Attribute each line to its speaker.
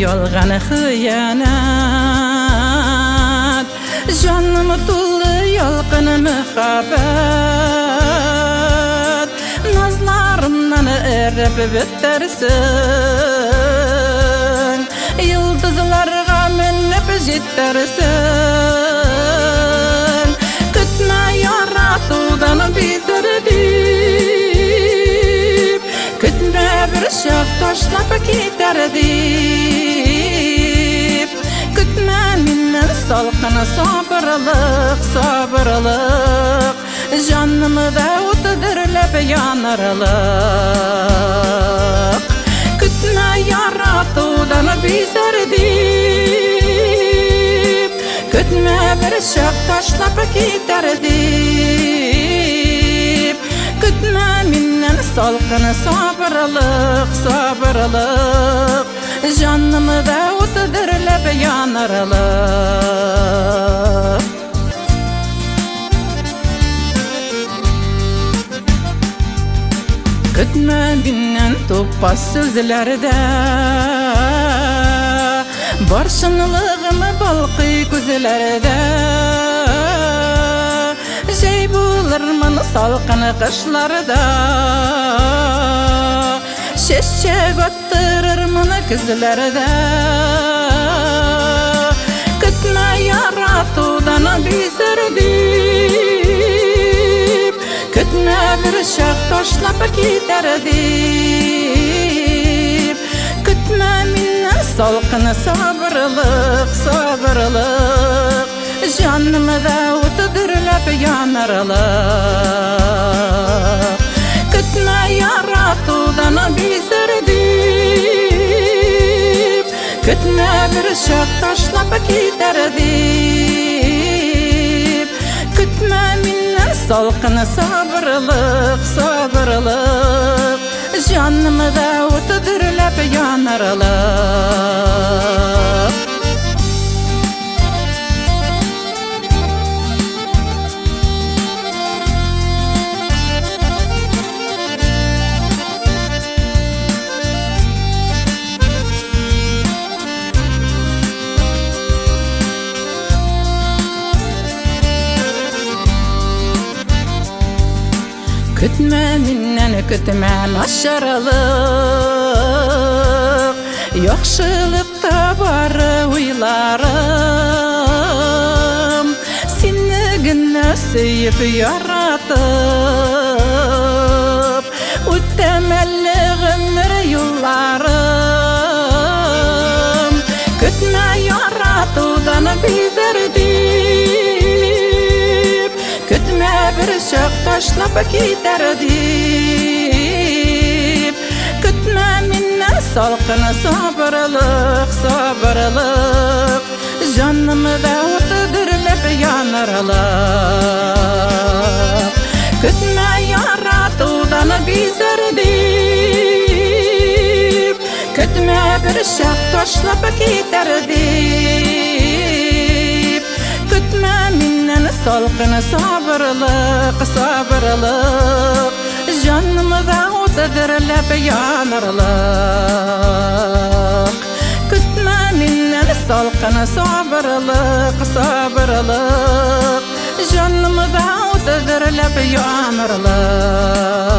Speaker 1: ялган хыянәт. Җаным тулы ялкын мәхәббәт. Назларымнан эреп бетерсең. Йолдызларга менеп җитерсең. Көтмә яратудан бизер дип. Көтмә бер чак ташлап китәр дип. Көтмә миннән салкын сабырлык, сабырлык. Җанымда ут дөрләп янырлык. Көтмә яратудан бизәр дип. Көтмә бер чак ташлап китәр дип. Көтмә миннән салкын сабырлык, сабырлык. Җанымда ут дөрләп янырлык. Көтмә миннән тупас сүзләрдә. Бар чынлыгым балкый күзләрдә. Җәй булырмын салкын кышларда. Чәчәк аттырырмын көзләрдә. Көтмә яратудан бизер дип. Көтмә бер чак ташлап китәр дип. Көтмә миннән салкын сабырлык, сабырлык. Җанымда ут дөрләп янырлык. Көтмә яратудан бизер дип. Көтмә бер чак ташлап китәр дип. Көтмә миннән салкын сабырлык, сабырлык. Җанымда ут дөрләп янырлык. Көтмә миннән, көтмә начарлык. Яхшылыкта бары уйларым. Сине генә сөеп яратып, үтәм әле гомер юлларым. Көтмә яратудан бизәр дип. Көтмә бер чак ташлап китәр дип. Көтмә миннән салкын сабырлык, сабырлык. Җанымда ут дөрләп янырлык. Көтмә яратудан бизәр дип. Көтмә бер чак ташлап китәр дип. Көтмә миннән салкын сабырлык, сабырлык. Җанымда ут дөрләп янырлык. Көтмә миннән салкын сабырлык, сабырлык. Җанымда ут дөрләп янырлык.